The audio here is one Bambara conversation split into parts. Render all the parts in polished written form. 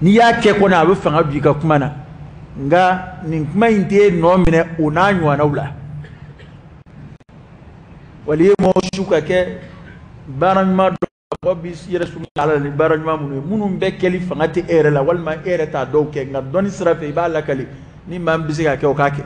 N'i y'a kɛ kɔni a bɛ fanga don i ka kuma na, nka nin kuma in tɛ nɔ minɛ o n'a ɲɔgɔnnaw la. Wali ye mɔgɔ su ka kɛ baara ɲuman dɔ, mɔgɔ b'i yɛrɛ surunya Ala la ni baara ɲuman minnu ye, minnu bɛɛ kɛli fanga tɛ e yɛrɛ la, walima e yɛrɛ t'a dɔw kɛ, nka dɔnni sira fɛ i b'a lakali, ni maa min bɛ se k'a kɛ o k'a kɛ.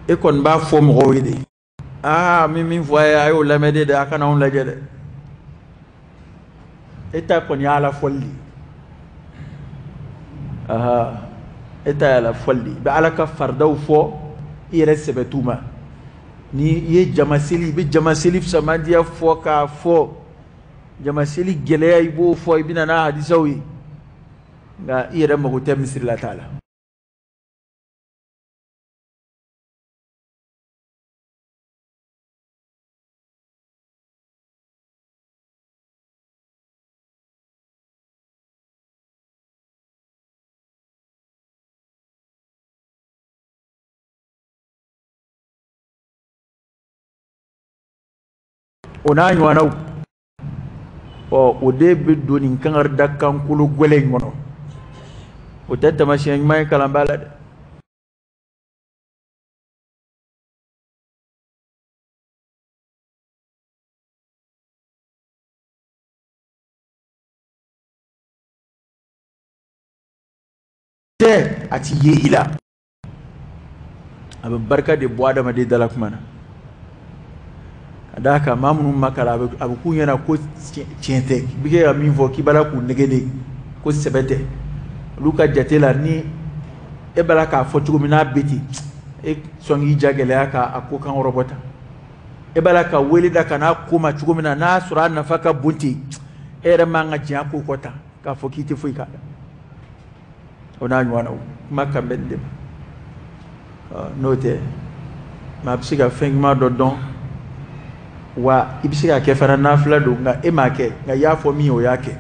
E kɔni b'a fɔ mɔgɔw ye de, aa min min fɔ a ye, a y'o lamɛn de dɛ, a kana anw lajɛ dɛ. E ta kɔni y'a la fɔli de ye. Aha, e ta y'a la fɔli de ye. I bɛ Ala ka faridaw fɔ i yɛrɛ sɛbɛ t'u ma. Ni i ye jama seli, i bɛ jama seli fisamandiya fɔ k'a fɔ, jama seli gɛlɛya i b'o fɔ, i bɛ na n'a hadisaw ye, nka i yɛrɛ mago tɛ misiri la t'a la. O n'a ɲɔgɔnnaw, ɔ o de bɛ don nin kangarida kankolo gɛlɛn in kɔnɔ. O tɛ taamasiyɛn ɲuman ye kalanbaa la dɛ. Tɛ a ti ye i la, a bɛ barika de bɔ adamaden da la kuma na, ka d'a kan maa minnu ma kalan, a bɛ k'u ɲɛna ko tiɲɛ tɛ, i bɛ kɛ ka min fɔ k'i b'a la k'u nɛgɛn de, ko sɛbɛ tɛ. Olu ka jate la, ni e b'a la k'a fɔ cogo min n'a bɛ ten, e sɔn k'i ja gɛlɛya k'a ko kan kɔrɔbɔ tan. E b'a la ka wele da ka n'a ko ma cogo min na, n'a sɔrɔ a nafa ka bon ten, e yɛrɛ man ka jɛn a ko kɔ tan k'a fɔ k'i tɛ foyi k'a la. O n'a ɲɔgɔnnaw, kuma kan bɛ nin de ma. N'o tɛ, maa bɛ se ka fɛn ɲuman dɔ dɔn, wa i bɛ se k'a kɛ fana nafila don, nka e m'a kɛ, nka i y'a fɔ min ye o y'a kɛ,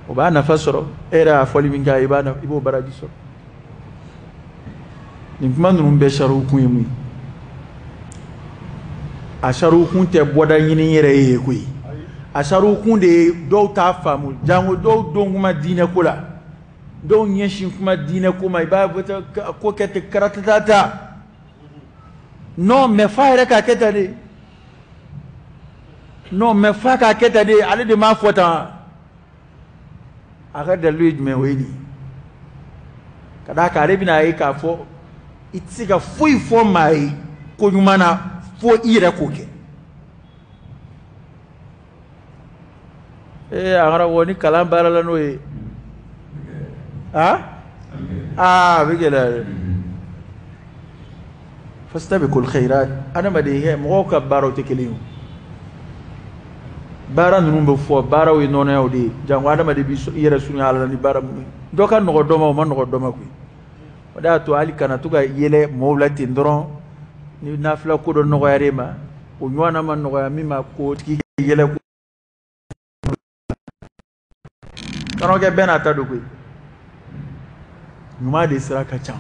o b'a nafa sɔrɔ. E yɛrɛ y'a fɔli min kɛ, i b'o baraji sɔrɔ. Nin kuma ninnu bɛɛ sariw kun ye mun ye? A sariw kun tɛ bɔda ɲini yɛrɛ ye koyi. A sariw kun de ye dɔw t'a faamu, jango dɔw don kuma diinɛ ko la, dɔw ɲɛsin kuma diinɛ ko ma, i b'a fɔ ko kɛ ten karatatata. Non, mais f'a yɛrɛ k'a kɛ tan de. Non, mais f'a k'a kɛ tan de, ale de m'a fɔ tan. A ka dalilu ye jumɛn? O ye nin ye. Ka d'a kan ale bɛna ye k'a fɔ i tɛ se ka foyi fɔ maa ye ko ɲuman na fo i yɛrɛ k'o kɛ. Ee, a karamɔgɔ, ni kalan baara la n'o ye, aa a bɛ gɛlɛya dɛ. Fastabiqul khairat. Adamaden hɛ, mɔgɔw ka baaraw tɛ kelen ye. Baara ninnu bɛ fɔ, baaraw ye nɔnɔyaw de ye, janko adamaden b'i i yɛrɛ surunya Ala la ni baara minnu ye. Dɔ ka nɔgɔ dɔ ma, o ma nɔgɔ dɔ ma koyi. O de y'a to hali kana to ka yɛlɛ mɔgɔw la ten dɔrɔn, ni nafila ko dɔ nɔgɔyara e ma, o ɲɔgɔnna ma nɔgɔya min ma, k'o tigi yɛlɛ ko karamɔgɔkɛ bɛɛ n'a ta don koyi. Ɲuman de sira ka ca.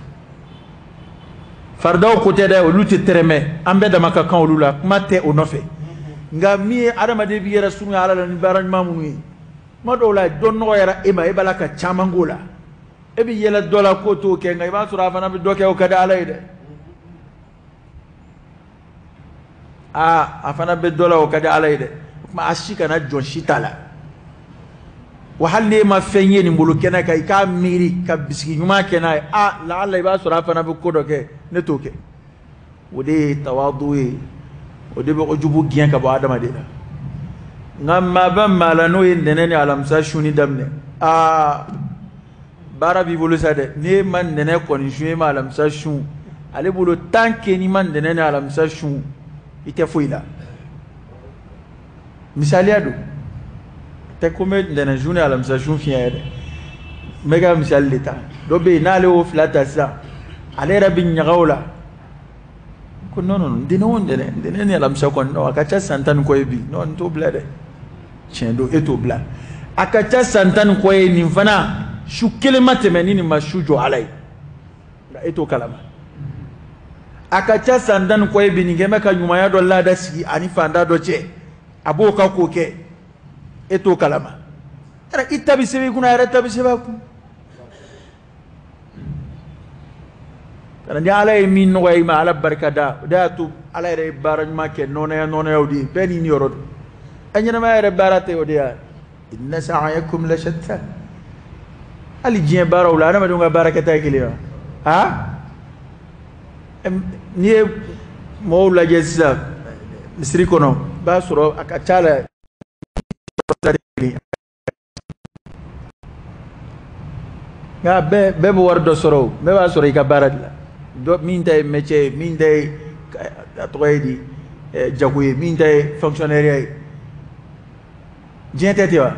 Faridaw ko tɛ dɛ, olu tɛ tɛrɛmɛ, an bɛɛ dama ka kan olu la, kuma tɛ o nɔfɛ. Nka min ye adamaden b'i yɛrɛ surunya Ala la ni baara ɲuman minnu ye, kuma dɔw la dɔ nɔgɔyara e ma, e b'a la ka caman k'o la, e bɛ yɛlɛ dɔ la k'o t'o kɛ, nka i b'a sɔrɔ a fana bɛ dɔ kɛ, o ka di Ala ye dɛ. Aa, a fana bɛ dɔ la, o ka di Ala ye dɛ. O tuma a si kana jɔn si ta la. Wa hali n'e ma fɛn ye nin bolo kɛnɛ kan, i k'a miiri ka bisigi ɲuman kɛ n'a ye. Aa, laala i b'a sɔrɔ a fana bɛ ko dɔ kɛ, ne t'o kɛ. O de ye tawadu ye, o de bɛ ujubu gɛn ka bɔ adamaden la. Nka maa bɛ maa la n'o ye ntɛnɛn ni alamisa sunni daminɛ, aa baara b'i bolo sa dɛ. N'e ma ntɛnɛn kɔni sun, e ma alamisa sun, ale bolo tant que n'i ma ntɛnɛn ni alamisa sun, i tɛ foyi la. Misaliya don, tɛ ko n bɛ ntɛnɛn sun ni alamisa sun fiɲɛ ye dɛ, n bɛ ka misali de ta. Dɔ bɛ yen, n'ale y'o fila ta sisan, ale yɛrɛ bɛ ɲaga o la ko non non, ntɛnɛn o ntɛnɛn, ntɛnɛn ni alamisa kɔni, non, a ka ca san 10 ni kɔ ye bi, non, n t'o bila dɛ. Tiɲɛ don, e t'o bila. A ka ca san 10 ni kɔ ye nin fana, su kelen ma tɛmɛ ni nin ma su jɔ Ala ye, nka e t'o kalama. A ka ca san 10 ni kɔ ye bi, nin kɛn bɛ ka ɲumanya dɔ laada sigi ani fanda dɔ cɛ, a b'o ka ko kɛ, e t'o kalama. I ta bɛ sɛbɛn i kunna, a yɛrɛ ta bɛ sɛbɛn a kun. Ni Ala ye min nɔgɔya i ma, Ala barika da. O de y'a to Ala yɛrɛ ye baara ɲuman kɛ nɔnɔya nɔnɔyaw de ye, bɛɛ n'i niyɔrɔ don. A ɲɛnamaya yɛrɛ baara tɛ o de ye. Inna sa'yakum la shatta. Hali diɲɛ baaraw la, adamadenw ka baara kɛta ye kelen ye wa? N'i ye mɔgɔw lajɛ sisan misiri kɔnɔ, i b'a sɔrɔ a ka ca la nka bɛɛ bɛ wari dɔ sɔrɔ o, bɛɛ b'a sɔrɔ i ka baara de la. Dɔ min ta ye métier ye, min ta ye a tɔgɔ ye di, jago ye, min ta ye fonctionnaire ye. Diɲɛ tɛ ten wa?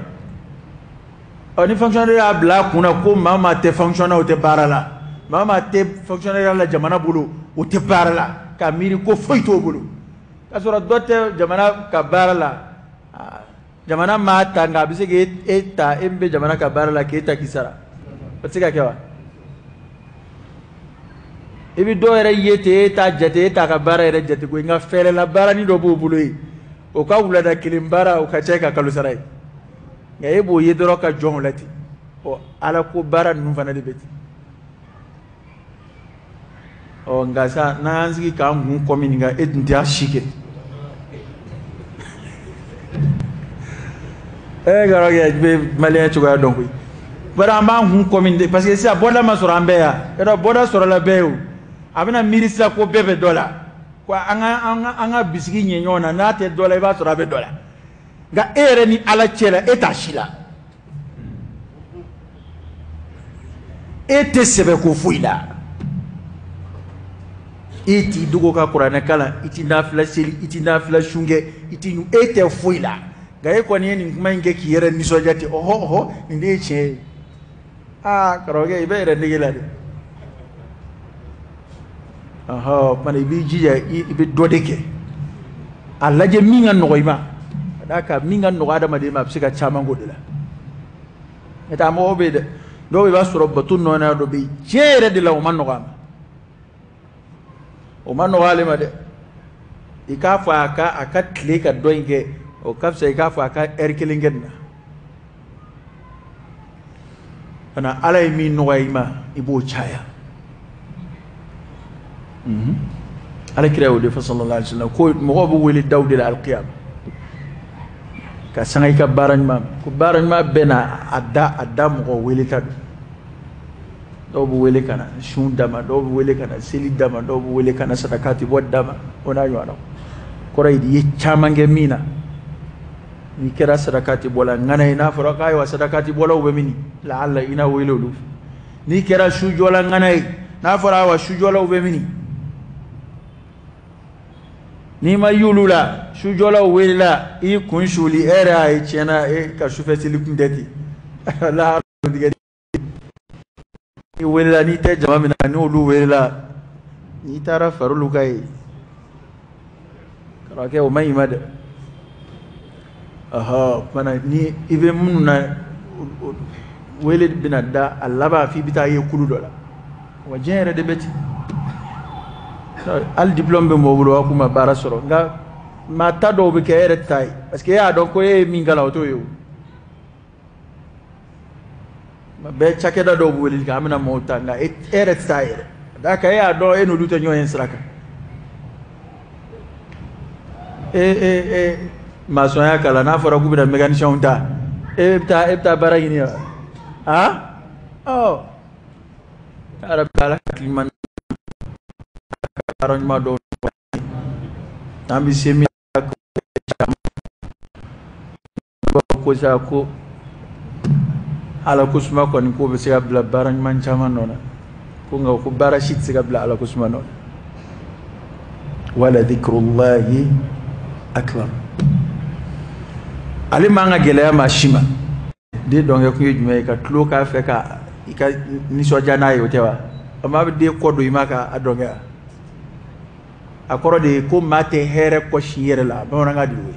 Ɔ, ni fonctionnaire y'a bila a kunna ko maa maa tɛ fonctionnaire, o tɛ baara la, maa maa tɛ fonctionnaire la jamana bolo, o tɛ baara la, k'a miiri ko foyi t'o bolo, k'a sɔrɔ dɔ tɛ jamana ka baara la. Jamana m'a ta, nka a bɛ se k'e ta, e min bɛ jamana ka baara la, k'e ta k'i sara. O tɛ se ka kɛ wa? I bɛ dɔw yɛrɛ ye ten, e t'a jate, e t'a ka baara yɛrɛ jate koyi, nka fɛɛrɛla baaranin dɔ b'o bolo yen, o ka wulada kelen baara o ka ca i ka kalo sara ye, nka e b'o ye dɔrɔn ka jɔn o la ten. Ɔ, Ala ko baara ninnu fana de bɛ ten. Ɔ, nka sa n'an y'an sigi k'an kun kɔ min, nka e dun tɛ a si kɛ. Karamɔgɔkɛ, i bɛ maliyɛn cogoya dɔn koyi. Bari an b'an kun kɔ min de, parce que sisan bɔda ma sɔrɔ an bɛɛ yan. Yɔrɔ bɔda sɔrɔla bɛɛ ye o. A bɛna miiri sisan ko bɛɛ bɛ dɔ la. Ko an ka bisigi ɲɛ ɲɔgɔn na, n'a tɛ dɔ la, i b'a sɔrɔ a bɛ dɔ la. Nka e yɛrɛ ni Ala cɛ la, e t'a si la. E tɛ sɛbɛ ko foyi la. E t'i dogo ka kuranɛ kalan, i t'i nafila seli, i t'i nafila sun kɛ, i t'i e tɛ foyi la. Nka e kɔni ye nin kuma in kɛ k'i yɛrɛ nisɔndiya ten, ɔhɔ ɔhɔ, nin de ye tiɲɛ ye. Aa, karamɔgɔkɛ, i bɛ yɛrɛ nege la dɛ. Ɔhɔ, o kumana i b'i jija, i bɛ dɔ de kɛ. A lajɛ min ka nɔgɔ i ma, ka d'a kan min ka nɔgɔ adamaden ma, a bɛ se ka caman k'o de la. N'o tɛ a mɔgɔw bɛ yen dɛ, dɔw i b'a sɔrɔ bato nɔnaya dɔ bɛ yen, tiɲɛ yɛrɛ de la, o ma nɔgɔ a ma, o ma nɔgɔ ale ma dɛ. I k'a fɔ a ka tile ka dɔ in kɛ, o ka fisa i k'a fɔ a ka ɛri kelen kɛ nin na. Kana Ala ye min nɔgɔya i ma, i b'o caya. Ala kira y'o de fɔ sallallahu alaihi wasallam, ko mɔgɔw bɛ wele daw de la alikiyama ka sanga i ka baara ɲuman, ko baara ɲuman bɛɛ n'a a da mɔgɔ wele ta don. Dɔw bɛ wele ka na sun dama, dɔw bɛ wele ka na seli dama, dɔw bɛ wele ka na sadakati bɔ dama, o n'a ɲɔgɔnnaw. Kɔrɔ ye di, i ye caman kɛ min na, n'i kɛra sadakati bɔla ŋana ye, n'a fɔra k'ayiwa sadakati bɔlaw bɛ min, laala i na wele olu fɛ. N'i kɛra sujɔla ŋana ye, n'a fɔra ayiwa sujɔlaw bɛ min, n'i ma y'olu la, sujɔlaw welela, i kun suli, e yɛrɛ y'a ye tiɲɛna e ka sufɛ seli kun tɛ ten lahara. I welela, n'i tɛ jama min na, n'olu welela, n'i taara far'olu kan yen, karamɔgɔkɛ, o ma ɲi ma dɛ. Ɔhɔ, kumana ni i bɛ minnu na, wele bɛna da a laban f'i bɛ taa ye kulu dɔ la. Wa diɲɛ yɛrɛ de bɛ ten, hali diplôme bɛ mɔgɔw bolo, wa k'u ma baara sɔrɔ, nka maa ta dɔw bɛ kɛ e yɛrɛ ta ye, parce que e y'a dɔn ko e ye min kalan, o t'o ye. O bɛɛ cakɛda dɔw bɛ wele kɛ, an bɛna maaw ta, nka e yɛrɛ tɛ taa yɛrɛ, ka d'a kan e y'a dɔn e n'olu tɛ ɲɔgɔn ye sira kan. E maçon kalan, n'a fɔra k'u bɛna mécanicien ta, e bɛ taa, e bɛ taa baara ɲini wa? Ɔ, yarabi, Ala hakili ɲuman, baara ɲuman dɔw n'an bɛ se min ko sa, ko Ala ko suma kɔni, k'o bɛ se ka bila baara ɲuman caman nɔ na, ko nka ko baara si tɛ se ka bila Ala ko suma nɔ na. Wala dhikrullahi akbar. Ale man ka gɛlɛya maa si ma. Den dɔnkɛ kun ye jumɛn ye? Ka tulo k'a fɛ, ka i ka nisɔndiya n'a ye, o tɛ wa? A maa bɛ den kɔ don i ma ka a dɔnkɛ, a kɔrɔ de ye ko maa tɛ hɛrɛ kɔ si yɛrɛ la. Bamanankan de y'o ye.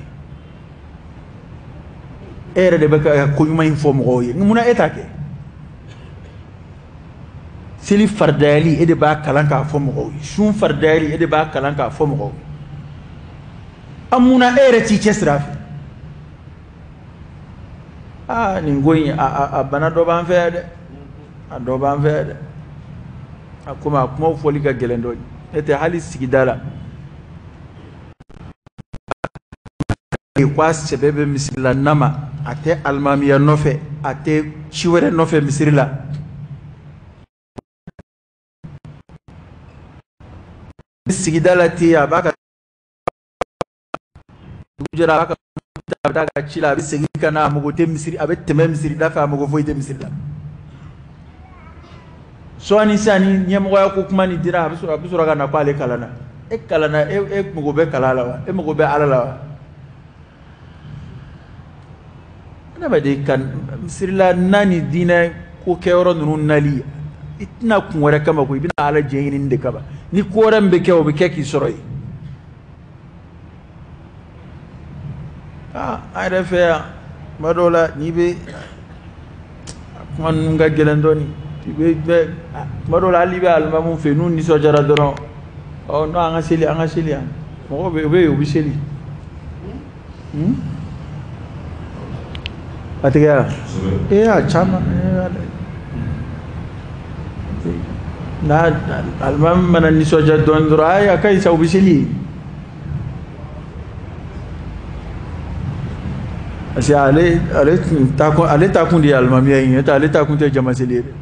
E yɛrɛ de bɛ ka ko ɲuman in fɔ mɔgɔw ye, munna e t'a kɛ? Seli faridayali, e de b'a kalan k'a fɔ mɔgɔw ye. Sun faridayali, e de b'a kalan k'a fɔ mɔgɔw ye. A munna e yɛrɛ t'i cɛsiri a fɛ? Aa, nin ko in, a bana dɔ b'an fɛ yan dɛ, a dɔ b'an fɛ yan dɛ. A komi a kumaw fɔli ka gɛlɛn dɔɔni, n'o tɛ hali sigida la ko a sɛbɛ bɛ misiri la nama, a tɛ alimamiya nɔfɛ, a tɛ ci wɛrɛ nɔfɛ misiri la. Sigida la ten, a b'a ka dugu jɛra, a b'a ka a bɛ taa ka ci la, a bɛ segin ka na, a mago tɛ misiri, a bɛ tɛmɛ misiri da fɛ, a mago foyi tɛ misiri la. Sɔɔni sisan ni ɲɛmɔgɔya ko kuma nin dira, a bɛ sɔrɔ ka na ko ale kalanna. E kalanna, e mago bɛ kalan la wa? E mago bɛ Ala la wa? Adamaden ka misirila na ni diinɛ ko kɛyɔrɔ ninnu nali, i tɛna kun wɛrɛ kama ko i bɛna Ala diɲɛ ɲini de kama. Ni ko wɛrɛ min bɛ kɛ, o bɛ kɛ k'i sɔrɔ yen. Aa, an yɛrɛ fɛ yan, tuma dɔw la, n'i bɛ kuma ninnu ka gɛlɛn dɔɔni, i bɛ tuma dɔw la, hali i bɛ alimamu fɛ yen, n'u nisɔndiyara dɔrɔn, ɔ non, an ka seli, an ka seli yan. Mɔgɔw bɛ, u bɛ yen, u bɛ seli. A tigɛ ee, a caman n'a alimami mana nisɔndiya dɔɔni dɔrɔn, ayi, a ka ɲi sa, u bɛ seli. Parce que ale tun ta kun, ale ta kun de ye alimamiya ye, n'o tɛ ale ta kun tɛ jama seli ye dɛ.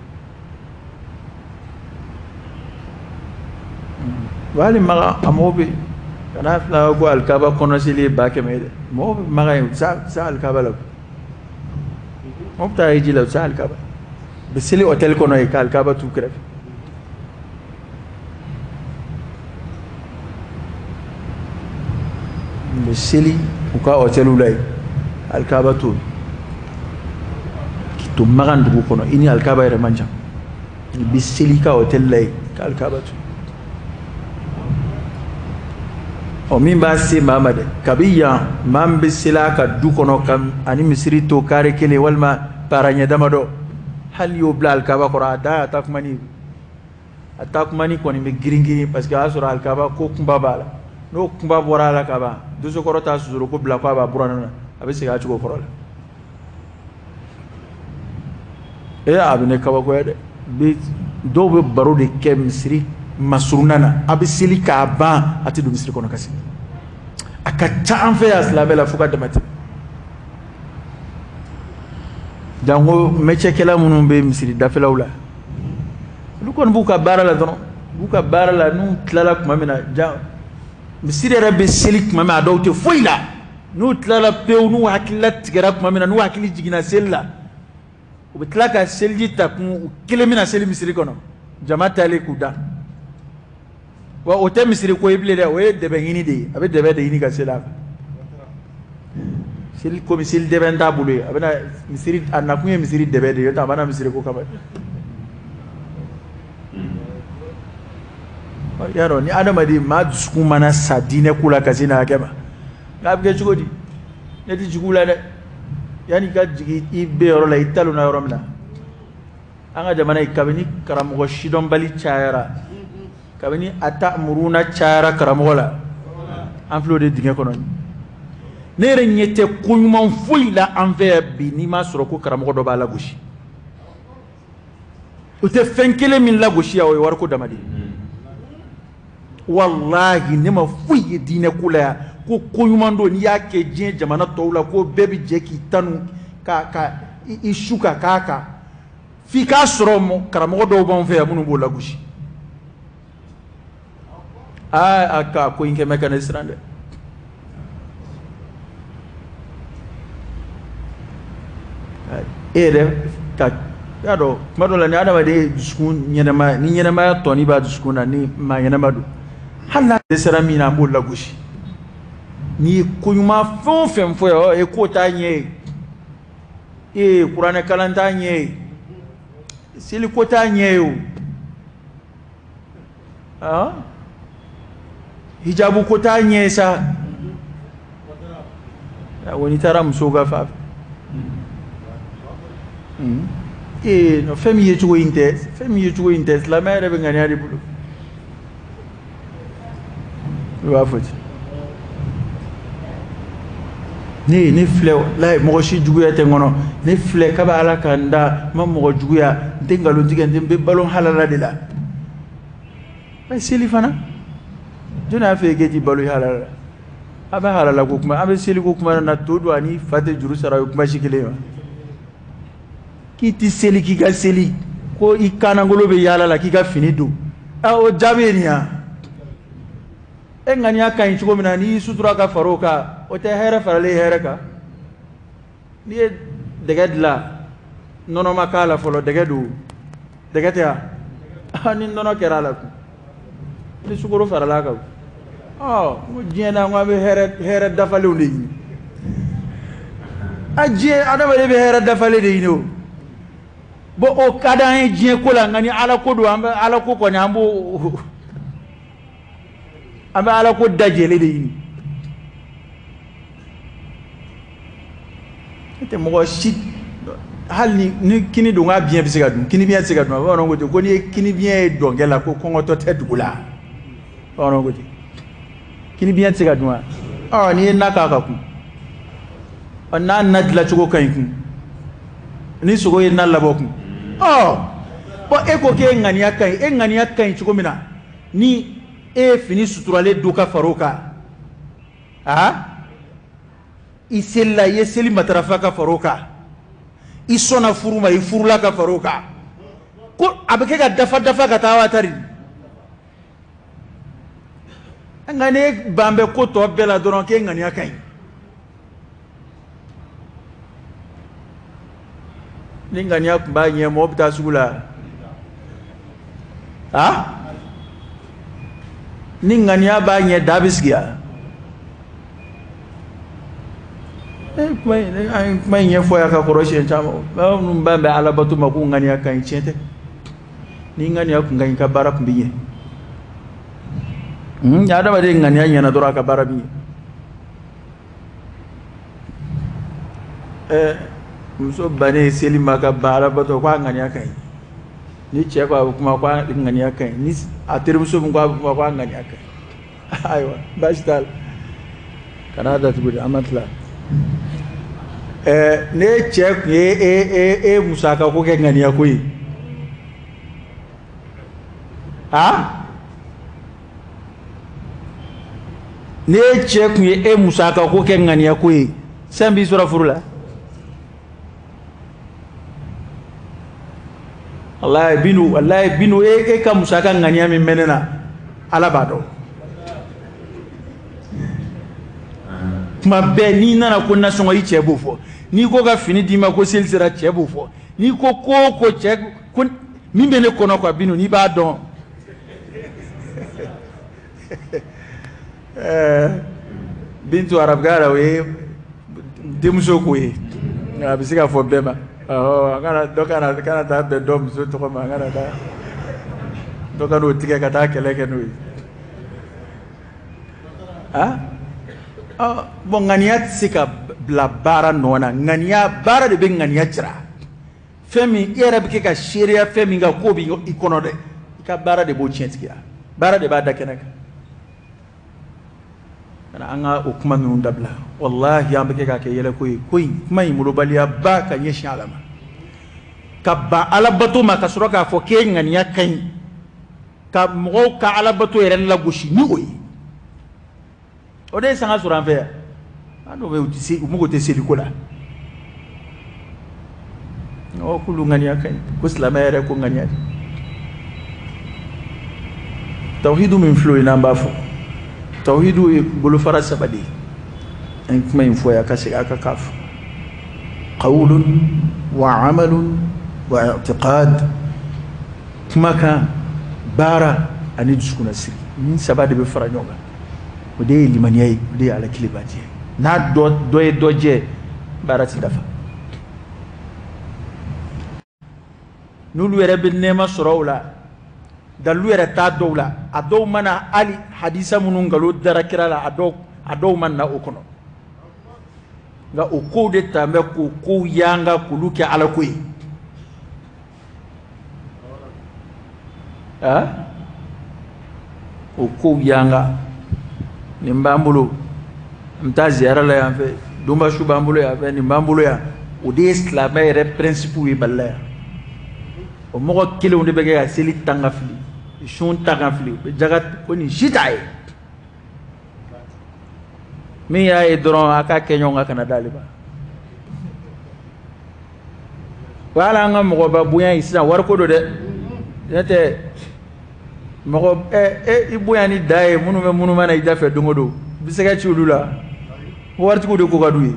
Wa hali Makan, a mɔgɔw bɛ kana fila ko alikaba kɔnɔ seli ye 100 000 ye dɛ. Mɔgɔw bɛ Makan yen, u tɛ se alikaba la, mɔgɔw bɛ taa hiji la, u tɛ se alikaba, u bɛ seli hôtel kɔnɔ yen ka alikaba t'u kɛrɛfɛ. U bɛ seli u ka hôteliw la yen, alikaba t'o k'i to Makan dugu kɔnɔ, i ni alikaba yɛrɛ man jan, i bɛ seli i ka hôtel la yen ka alikaba to. Ɔ, min b'a se maa ma dɛ, kabi yan, maa min bɛ seli a ka du kɔnɔ ka ani misiri to kare kelen walima para ɲɛ damadɔ, hali y'o bila alikaba kɔrɔ, a da a ta kumani, a ta kumani kɔni bɛ girin girin, parce que a y'a sɔrɔ alikaba ko kunba b'a la. N'o kunba bɔra a la ka ban, dosokɔrɔ t'a susuro ko bila ko a b'a buranna na, a bɛ segin a cogo kɔrɔ la. E, a bɛ ne kabakoya dɛ. Bi dɔw bɛ baro de kɛ misiri masurunna na, a bɛ seli k'a ban, a tɛ don misiri kɔnɔ ka seli. A ka ca an fɛ yan silamɛ la fo ka dama tɛmɛ, janko mɛcɛkɛla minnu bɛ misiri dafɛlaw la. Olu kɔni b'u ka baara la dɔrɔn, u b'u ka baara la. N'u tilala tuma min na, jan misiri yɛrɛ bɛ seli tuma min, a dɔw tɛ foyi la. N'u tilala pewu, n'u hakilila tigɛra tuma min na, n'u hakili jiginna seli la, u bɛ tila ka seliji ta kun, u kelen bɛna seli misiri kɔnɔ, jama taalen k'u da. Wa o tɛ misiri ko ye bilen dɛ, o ye dɛbɛ ɲini de ye. A bɛ dɛbɛ de ɲini ka seli a kan seli, komi seli dɛbɛ t'a bolo ye, a bɛna misiri, a nakun ye misiri dɛbɛ de ye, a bɛna misiri ko kama. Y'a dɔn, ni adamaden maa dusukun mana sa diinɛ ko la ka se nin hakɛ ma, nka a bɛ kɛ cogo di? Ne tɛ jigin u la dɛ. Yanni i ka jigin i bɛ yɔrɔ la, i talonna yɔrɔ min na, an ka jamana in, kabini karamɔgɔ sidɔnbali cayara, kabini a ta muruna cayara karamɔgɔ la, an filɛ o de dingɛ kɔnɔ. Ne yɛrɛ ɲɛ tɛ ko ɲuman foyi la an fɛ yan bi, n'i m'a sɔrɔ ko karamɔgɔ dɔ b'a lagosi. O tɛ fɛn kelen min lagosi yan, o ye wariko dama de ye. Walahi, ne ma foyi ye diinɛ ko la yan ko ko ɲuman don, n'i y'a kɛ diɲɛ jamana tɔw la, ko bɛɛ bɛ jɛ k'i tanu ka i su ka k'a kan, f'i k'a sɔrɔ karamɔgɔ dɔw b'anw fɛ yan minnu b'o lagosi. Aa, a ka ko in kɛ mɛ ka ne siran dɛ. E yɛrɛ ka y'a dɔn, tuma dɔ la, ni adamaden dusukun ɲɛnɛmaya, ni ɲɛnɛmaya tɔni b'a dusukun na, ni maa ɲɛnɛma don, hali n'a dɛsɛra min na, an b'o lagosi. N'i ye ko ɲuman fɛn o fɛn fɔ yan, e k'o t'a ɲɛ ye, ee, kuranɛ kalan t'a ɲɛ ye, seliko t'a ɲɛ ye, o ah, hijabu ko t'a ɲɛ ye sa. N'i taara musow ka fan fɛ, Ee fɛn min ye cogo in tɛ, fɛn min ye cogo in tɛ, silamɛya yɛrɛ bɛ ŋaniya de bolo. I b'a fɔ ten. Ne filɛ, walayi, mɔgɔ si juguya tɛ n kɔnɔ. Ne filɛ kabi Ala ka n da, n ma mɔgɔ juguya, n tɛ nkalon tigɛ, n tɛ, n bɛ balo halala de la. Mɛ seli fana, jɔn y'a fɔ e k'e ti balo halala la? A bɛ halala ko kuma, an bɛ seli ko kuma na, to don ani fa tɛ juru sara, o ye kuma si kelen ye wa? K'i ti seli, k'i ka seli ko i kannangolo bɛ yaala la, k'i ka fini don, o jaabi ye nin ya. E ŋaniya ka ɲi cogo min na, n'i y'i sutura ka far'o kan, o tɛ hɛrɛ faralen hɛrɛ kan. N'i ye dɛgɛ dilan, nɔnɔ ma k'a la fɔlɔ, dɛgɛ don, dɛgɛ tɛ wa? Ni nɔnɔ kɛra a la kun, ni sukaro farala a kan, ɔ n ko diɲɛ na, n ko an bɛ hɛrɛ dafalenw de ɲini. A diɲɛ adamaden bɛ hɛrɛ dafalen de ɲini o. Bon, o ka d'an ye diɲɛ ko la, nka ni Ala ko don, an bɛ Ala ko kɔni, an b'o, an bɛ Ala ko dajɛlen de ɲini. Ne tɛ mɔgɔ si, hali ni kini don, k'a biɲɛ bɛ se ka dun, kini biɲɛ tɛ se ka dun. Bamananw ko ten ko n'i ye kini biɲɛ ye dɔnkɛ la, ko kɔngɔtɔ tɛ dugu la. Bamananw ko ten, kini biɲɛ tɛ se ka dun wa? Ɔ n'i ye na k'a kan kun, ɔ n'a na dilancogo ka ɲi kun, ni sogo ye na labɔ kun, ɔ bɔn e ko k'e ŋaniya ka ɲi, e ŋaniya ka ɲi cogo min na, ni e ye fini suturalen don ka far'o kan, aa i selila, i ye seli matarafa ka far'o kan, i sɔnna furu ma, i furula ka far'o kan, ko a bɛ kɛ ka dafa dafa ka taa wa tari. Nka n'e ban bɛ ko tɔ bɛɛ la dɔrɔn k'e ŋaniya ka ɲi, ni ŋaniya tun b'a ɲɛ, mɔgɔ bɛ taa sugu la, a ni ŋaniya b'a ɲɛ, da bɛ sigi yan. Kuma in, an ye kuma in ɲɛfɔ yan ka kɔrɔ siɲɛ caman. Maa minnu ban bɛ alabato ma k'u ŋaniya ka ɲi, tiɲɛ tɛ. Ni ŋaniya kun ka ɲi, ka baara kun bɛ ɲɛ. Ni adamaden ŋaniya ɲɛna dɔrɔn, a ka baara bɛ ɲɛ. Muso bannen seli ma ka ban alabato, ko a ŋaniya ka ɲi. Ni cɛ ko a bɛ kuma, ko a ŋaniya ka ɲi. Ni a terimuso min ko a bɛ kuma, ko a ŋaniya ka ɲi. Ayiwa, baasi t'a la, kana datugu de, an ma tila. Ne cɛ tun ye e musaka ko kɛ ŋaniya ko ye, a ne cɛ tun ye e musaka ko kɛ ŋaniya ko ye, sɛn b'i sɔrɔ furu la. Walayi binu, walayi binu, e ka musaka ŋaniya min bɛ ne na, Ala b'a dɔn. Kuma bɛɛ n'i nana ko nasɔngɔ, i cɛ b'o fɔ. N'i ko ka fini d'i ma ko seli sera, cɛ b'o fɔ. N'i ko ko o ko, cɛ ko min bɛ ne kɔnɔ quoi, binu, n'i b'a dɔn. Bintu arabukan la, o ye denmuso ko ye, a bɛ se ka fɔ bɛɛ ma. Ɔhɔ, a kana dɔ kana taa bɛn dɔ muso tɔgɔ ma, a kana taa dɔ ka n'o tigɛ ka taa kɛlɛ kɛ n'o ye. Ah, bon, ŋaniya tɛ se ka bila baara nɔ na. Ŋaniya, baara de bɛ ŋaniya jira. Fɛn min i yɛrɛ bɛ kɛ ka seereya fɛn min kan k'o bɛ i kɔnɔ dɛ, i ka baara de b'o tiɲɛtigiya, baara de b'a da kɛnɛ kan. An ka o kuma ninnu dabila. Walahi, an bɛ kɛ k'a kɛ yɛlɛko ye. Ko in kuma in malobaliyaba ka ɲɛsin Ala ma, ka ban alabato ma, ka sɔrɔ k'a fɔ k'e ŋaniya ka ɲi, ka mɔgɔw ka alabato yɛrɛ lagosi ni o ye, o de ye sanga sɔrɔ an fɛ yan. An dɔw bɛ yen, u tɛ se, u mago tɛ seliko la. Ɔ k'olu ŋaniya ka ɲi, ko silamɛ yɛrɛ ko ŋaniya de. Tawhidu min filɛ o ye, n'an b'a fɔ tawhidu ye bolofara saba de ye. An ye kuma in fɔ yan ka segin a kan k'a fɔ: qawlun wa amalun wa i'tiqad. Kumakan, baara ani dusukunnasiri, nin saba de bɛ fara ɲɔgɔn kan. O de ye limaniya ye, o de ye Ala kelenbatiya ye. N'a dɔ ye dɔ jɛ, baara ti dafa. N'olu yɛrɛ bɛ nɛɛma sɔrɔ o la, dalilu yɛrɛ t'a dɔw la. A dɔw mana hali hadisa minnu nkalon dara kira la, a dɔw ma na o kɔnɔ. Nka o kow de ta bɛ k'o kow yanga k'olu kɛ Ala ko ye. A o kow yanga nin b'an bolo, an bɛ taa ziyara la yan fɛ, donbasu b'an bolo yan fɛ, nin b'an bolo yan. O de ye silamɛ yɛrɛ principe ye Mali la yan. O mɔgɔ kelenw de bɛ kɛ ka seli tan ka fili, sun tan ka fili, u bɛ jaga ko nin si t'a ye. Min y'a ye dɔrɔn, a k'a kɛ ɲɔgɔn kan kana d'ale ma. Wala an ka mɔgɔba bonya ye sisan, wariko don dɛ. N'o tɛ mɔgɔ ɛ i bonya ni da ye, minnu bɛ minnu mana i da fɛ don o don, i bɛ se ka ci olu la. Waritigiw de ko ka d'u ye.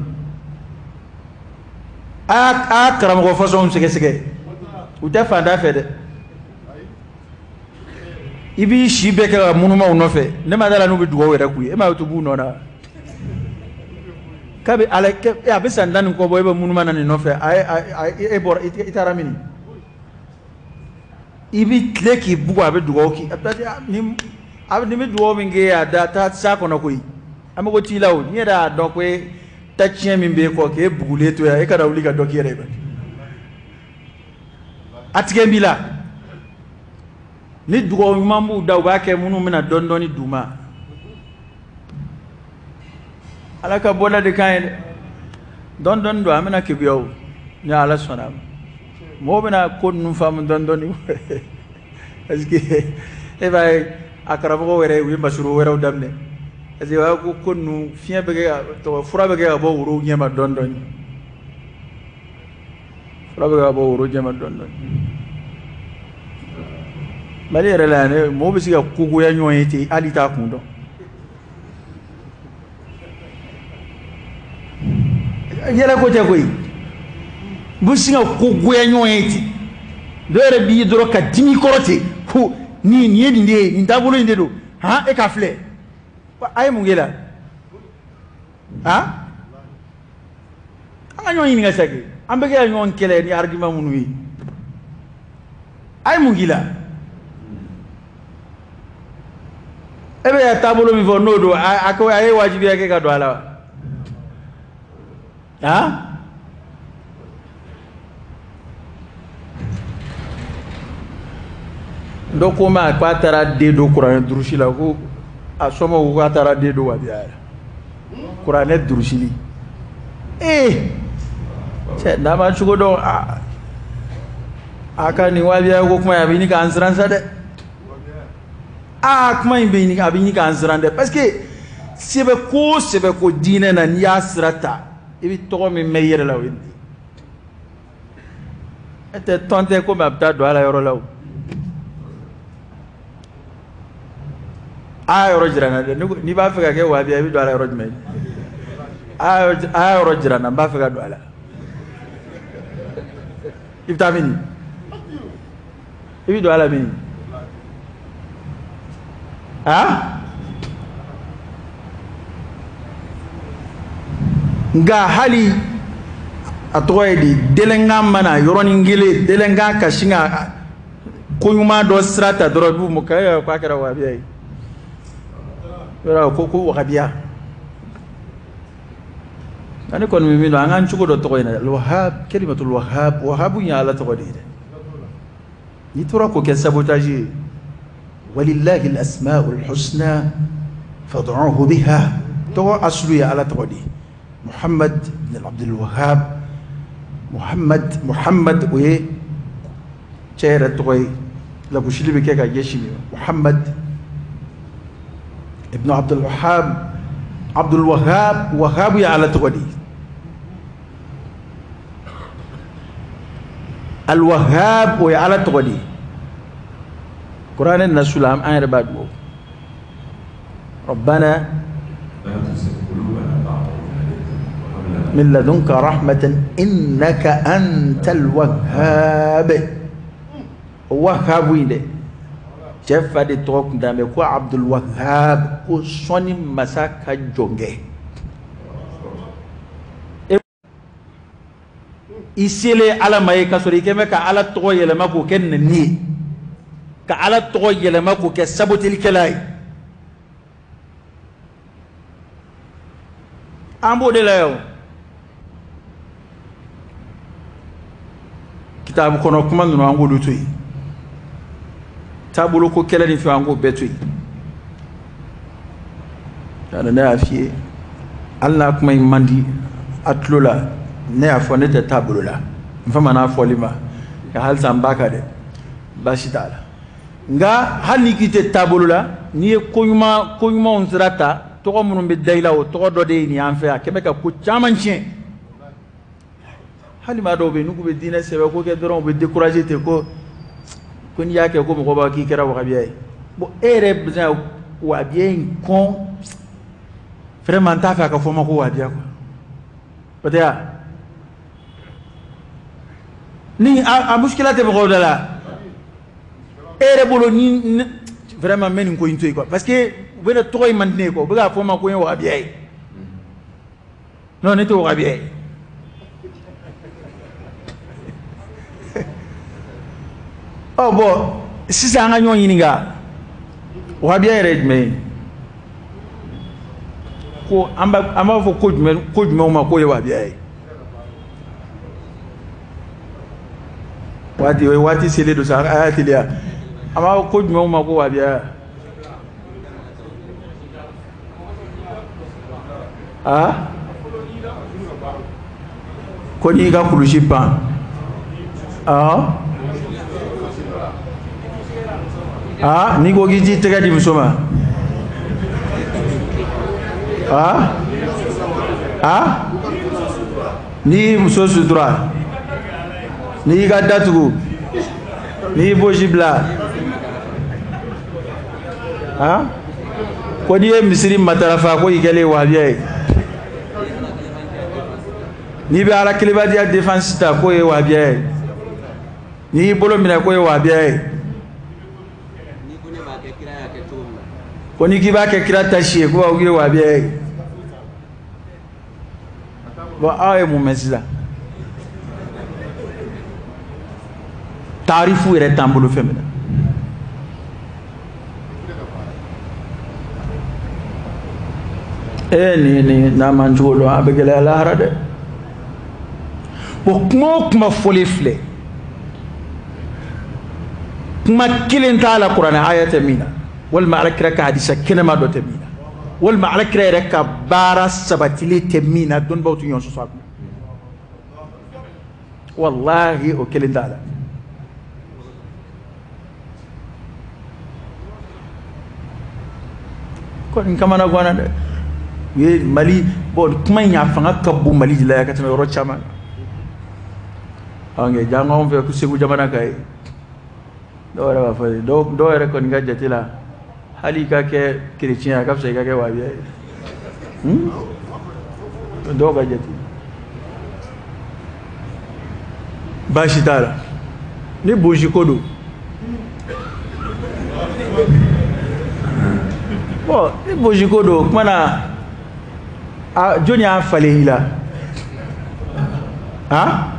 A karamɔgɔ fasɔnw sɛgɛsɛgɛ, u tɛ fantan fɛ dɛ. I b'i si bɛɛ kɛ ka munumaw nɔfɛ, ne ma da la n'u bɛ dugawu yɛrɛ k'u ye. E m'a ye u b'u nɔ na kabi ala a bɛ san 10 ni kɔ bɔ, e bɛ munuma na nin nɔfɛ. A ye e bɔra, i taara min, i bɛ tile k'i bugu, a bɛ dugawu k'i ni a bɛ nin bɛ dugawu min k'e ye, a da taa s'a kɔnɔ koyi. An mago t'i la o. N'i yɛrɛ y'a dɔn ko e ta tiɲɛ min b'e kɔ k'e bugulen to yan, e kana wuli ka dɔ k'i yɛrɛ ye. A tigɛ b'i la ni dugawu ɲuman b'u da, u b'a kɛ minnu bɛna dɔɔni dɔɔni d'u ma. Ala ka bɔda de kan ye dɛ. Dɔɔni dɔɔni don, an bɛna keguya o, ni Ala sɔnna a ma. Mɔgɔw bɛna ko ninnu faamu dɔɔni dɔɔni, parce que e b'a ye, a karamɔgɔw yɛrɛ, u ye masuru wɛrɛw daminɛ, parce que u b'a ko ko ninnu fiɲɛ bɛ kɛ ka tɔgɔ fura bɛ kɛ ka bɔ worow ɲɛma dɔɔni dɔɔni, fura bɛ ka bɔ woro ɲɛma dɔɔni dɔɔni. Mali yɛrɛ la yan, mɔgɔw bɛ se ka kogoya ɲɔgɔn ye ten, hali t'a kun dɔn. Yɛlɛ ko tɛ koyi, u bɛ sin ka kogoya ɲɔgɔn ye ten. Dɔw yɛrɛ b'i ye dɔrɔn ka dimi kɔrɔ ten ko nin ye nin de ye, nin taabolo in de don. Han, e k'a filɛ, a ye mun k'e la? Han, an ka ɲɔgɔn ɲininka sa kɛ, an bɛ kɛ ka ɲɔgɔn kɛlɛ ni argument minnu ye, a ye mun k'i la? E bɛ ka taabolo min fɔ, n'o don, a ko a ye wajibiya kɛ ka don a la wa? Han, dɔ ko n ma k'a taara den don kuranɛ durusi la, ko a somɔgɔw ko k'a taara den don wabiya la kuranɛ durusili. Ee cɛ, n'a ma cogo dɔn, a ka nin wabiya ko kuma in, a bɛ ɲini k'an siran sa dɛ. Aa, kuma in bɛ ɲini, a bɛ ɲini k'an siran dɛ, parce que sɛbɛ ko sɛbɛ ko diinɛ na, n'i y'a sira ta, i bɛ tɔgɔ min mɛn i yɛrɛ la, o ye nin ye. E tɛ tɔn tɛ komi a bɛ taa don a la yɔrɔ la o. A y'a yɔrɔ jira n na dɛ. N'i b'a fɛ ka kɛ wabiya, i bɛ don a la yɔrɔ jumɛn? A y'a yɔrɔ jira n na, n b'a fɛ ka don a la. I bɛ taa min? I bɛ don a la min? A nka hali a tɔgɔ ye di, délinquant mana yɔrɔnin kelen délinquant ka sin ka ko ɲuman dɔ sira ta dɔrɔn, i b'u mɔ k'a kɛra wabiya ye. Yɔrɔ ko wahabiya. Nka ne kɔni bɛ min dɔn, an k'an cogo dɔ tɔgɔ in na, Wahab, kalimatul Wahab, Wahabu ye Ala tɔgɔ de ye dɛ. N'i tora k'o kɛ sabotage ye, walillahi al-asma'ul husna fad'uhu biha. Tɔgɔ asulu ye Ala tɔgɔ de ye. Muhammad ibn Abdul Wahab, Muhammad, Muhammad o ye cɛ yɛrɛ tɔgɔ ye, lagosili bɛ kɛ ka ɲɛsin nin ma. Muhammad ibn Abdul Wahab, Abdul Wahab, Wahab ye Ala tɔgɔ de ye. Al Wahab o ye Ala tɔgɔ de ye. Kuranɛ nasu la, an yɛrɛ b'a dugawu. ربنا من لدنك رحمة إنك أنت الوهاب. وهاب in dɛ, cɛ fa de tɔgɔ tun t'an bɛ ko Abdul Wahab, ko sɔnni masa ka jɔnkɛ. I selen Ala ma ye, ka sɔrɔ i kɛn bɛ ka Ala tɔgɔ yɛlɛma k'o kɛ nɛni ye, ka Ala tɔgɔ yɛlɛma k'o kɛ sabotelikɛla ye. An b'o de la yan o. Kitabu kɔnɔ kuma ninnu, an k'olu to yen. Taabolo ko kɛlɛ ni fɛn, an k'o bɛɛ to yen. Ne y'a f'i ye, hali n'a kuma in man di a tulo la, ne y'a fɔ ne tɛ taabolo la, n fa ma n'a fɔli ma, nka halisa n b'a kan dɛ, baasi t'a la. Nka hali n'i k'i tɛ taabolo la, n'i ye ko ɲuman, ko ɲumanw sira ta, tɔgɔ minnu bɛ da i la, o tɔgɔ dɔ de ye nin y'an fɛ, a kɛn bɛ ka ko caman tiɲɛ. Hali maa dɔw bɛ yen, n'u k'u bɛ diinɛ sɛbɛ ko kɛ dɔrɔn, u bɛ décourager ten, ko ko n'i y'a kɛ ko mɔgɔw b'a k'i kɛra wahabiya ye. Bon, e yɛrɛ bɛ se ka wahabiya in kɔn, vraiment n t'a fɛ a ka fɔ n ma ko wahabiya quoi. O tɛ wa? Ni a muskila tɛ mɔgɔw da la, e yɛrɛ bolo ni vraiment n bɛ nin ko in to yen quoi, parce que u bɛ na tɔgɔ in man di ne ye quoi, u bɛ k'a fɔ n ma ko n ye wahabiya ye. Non, ne tɛ wahabiya ye. Ɔ bon, sisan an ka ɲɔgɔn ɲininka, wahabiya yɛrɛ ye jumɛn ye? Ko an b'a fɔ ko jumɛn, ko jumɛnw ma k'o ye wahabiya ye? Waati o ye waati selen don sa, a y'a teliya. An b'a fɔ ko jumɛnw ma ko wahabiya? Aa, ko n'i ka kulusi pan, aa aa, n'i ko k'i t'i tɛgɛ di muso ma, aa aa, n'i y'i muso sutura, n'i y'i ka datugu, n'i y'i bosi bila, aa, ko n'i ye misiri matarafa ko i kɛlen wahabiya ye, n'i bɛ ala kelebadiya défense ta k'o ye wahabiya ye, n'i y'i bolo minɛ k'o ye wahabiya ye, ko n'i k'i b'a kɛ kira tasi ye ko b'a fɔ k'i ye wahabiya ye. Bon, aw ye mun mɛn sisan? Taarifu yɛrɛ t'an bolo fɛn min na. E ni n'a man cogo dɔn, a bɛ gɛlɛya lahara dɛ. Bon, kuma o kuma fɔlen filɛ, kuma kelen t'a la kuranɛ aya tɛ min na, walima alakira ka hadisa kɛnɛma dɔ tɛ min na, walima alakira yɛrɛ ka baara sabatilen tɛ min na, dɔnnibaaw tɛ ɲɔgɔn sɔsɔ a kunna. Walahi, o kelen t'a la. Kɔni kamana ganna dɛ. U ye Mali, bon, kuma in a fanga ka bon Mali de la yan ka tɛmɛ yɔrɔ caman kan. Nka jango anw fɛ Segu jamana kan ye, dɔw yɛrɛ b'a fɔ, dɔw yɛrɛ kɔni ka jate la, hali i ka kɛ chrétien ye, a ka fisa i ka kɛ wahabiya ye. Dɔw ka jate. Baasi t'a la, ni bosi ko don. Bon, ni bosi ko don, o kuma na, a jɔnni y'a falen i la? Han?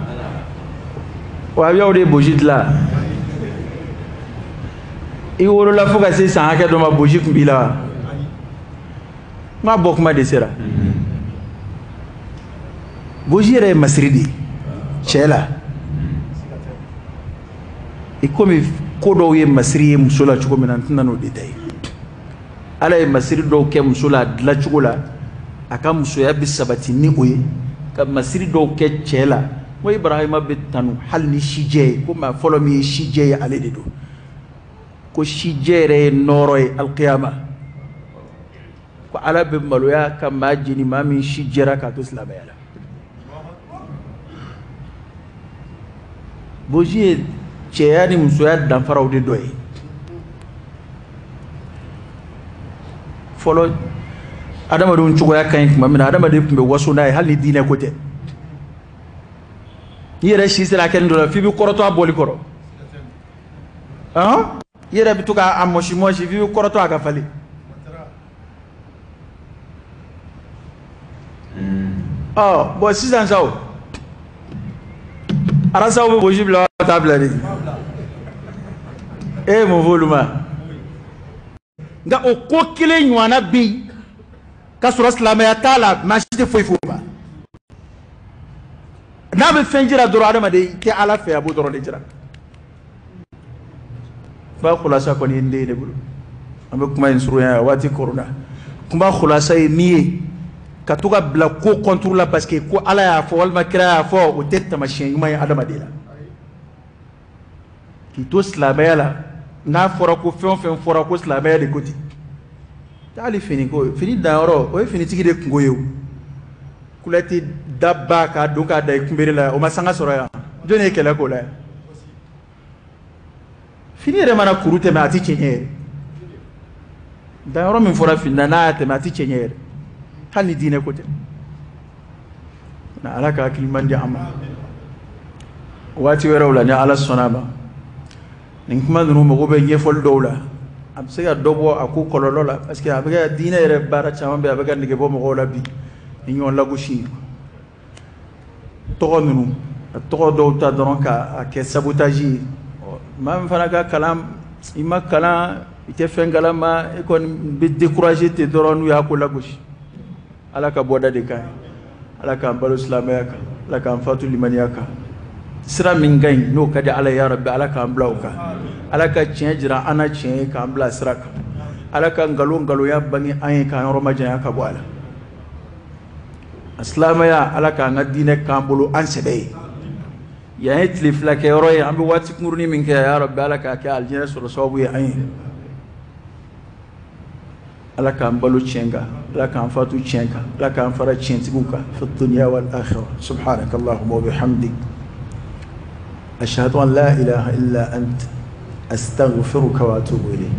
Wahabiyaw de ye bosi dilan. I wolola fo ka se san hakɛ dɔ ma, bosi tun b'i la wa? N k'a bɔ kuma de sera. Bosi yɛrɛ ye masiri de ye cɛ la. I komi ko dɔw ye masiri ye muso la cogo min na, n tɛna n'o détail. Ala ye masiri dɔw kɛ muso la a dilancogo la, a ka musoya bɛ sabati ni o ye, ka masiri dɔw kɛ cɛ la. Ko Ibrahima bɛ tanu hali ni sijɛ ye, ko maa fɔlɔ min ye sijɛ ye ale de don. Ko sijɛ yɛrɛ ye nɔɔrɔ ye alikiyama. Ko Ala bɛ maloya ka maa jeni maa min si jɛra k'a to silamɛya la. Bosi ye cɛya ni musoya danfaraw de dɔ ye. Fɔlɔ adamadenw cogoya ka ɲi tuma min na, adamaden tun bɛ waso n'a ye hali ni diinɛ ko tɛ. N'i yɛrɛ si sera hakɛ dɔ la, f'i bɛ kɔrɔtɔ a bɔli kɔrɔ. I yɛrɛ bɛ to k'a mɔsi mɔsi, f'i bɛ kɔrɔtɔ a ka falen. Ɔ bon, sisan sa o, arasaw bɛ bosi bila wa t'a bila de? E ye mun fɔ olu ma? Nka o ko kelen ɲɔgɔnna bɛ yen ka sɔrɔ silamɛya t'a la, maa si tɛ foyi fɔ o ma. N'a bɛ fɛn jira dɔrɔn, adamaden i tɛ Ala fɛ, a b'o dɔrɔn de jira. Kuma khulasa kɔni ye n den ne bolo. An bɛ kuma in surunya waati koronna. Kuma khulasa ye min ye, ka to ka bila ko contre la parce que ko Ala y'a fɔ walima kira y'a fɔ, o tɛ taamasiyɛn ɲuman ye adamaden la. K'i to silamɛya la, n'a fɔra ko fɛn o fɛn fɔra ko silamɛya de ko ten, hali fini ko, fini danyɔrɔ, o ye finitigi de kungo ye. O kulɛti daba k'a don k'a da i kunbere la, o ma sanga sɔrɔ yan. Jɔnni ye kɛlɛ k'o la yan? Fini yɛrɛ mana kuru tɛmɛ, a ti cɛɲɛ yɛrɛ. Danyɔrɔ min fɔra fini na, n'a y'a tɛmɛ, a ti cɛɲɛ yɛrɛ, hali ni diinɛ ko tɛ. Na Ala ka hakili ɲuman di an ma. Waati wɛrɛw la, ni Ala sɔnna a ma, nin kuma ninnu mago bɛ ɲɛfɔli dɔw la, a bɛ se ka dɔ bɔ a ko kɔlɔlɔ la, parce que a bɛ ka diinɛ yɛrɛ baara caman bɛ, a bɛ ka nege bɔ mɔgɔw la bi ni ɲɔgɔn lagosi. Tɔgɔ ninnu, a tɔgɔ dɔw ta dɔrɔn k'a kɛ sabotage ye. Maa min fana ka kalan, i ma kalan, i tɛ fɛn kalama, e kɔni bɛ décourager ten dɔrɔn n'u y'a ko lagosi. Ala ka bɔda de ka ɲi. Ala k'an balo silamɛya kan, Ala k'an fatu limaniya kan. Sira min ka ɲi, n'o ka di Ala ye, ya Rabbi, Ala k'an bila o kan. Ala ka tiɲɛ jira an na tiɲɛ ye, k'an bila sira kan. Ala ka nkalon nkalonya bange an ye, k'an yɔrɔ majanya ka bɔ a la. A silamɛya, Ala k'an ka diinɛ k'an bolo an sɛbɛ ye. Yan ye tile 2 kɛ yɔrɔ ye, an bɛ waati kunkurunin min kɛ, ya Rabbi, Ala k'a kɛ alijinɛ sɔrɔ sababu ye an ye. Ala k'an balo tiɲɛ kan, Ala k'an fatu tiɲɛ kan, Ala k'an fara tiɲɛtigiw kan, fi dunya wal akhirah. Subhanaka allahumma wa bihamdik, ashhadu an la ilaha illa ant, astaghfiruka wa atubu ilayk.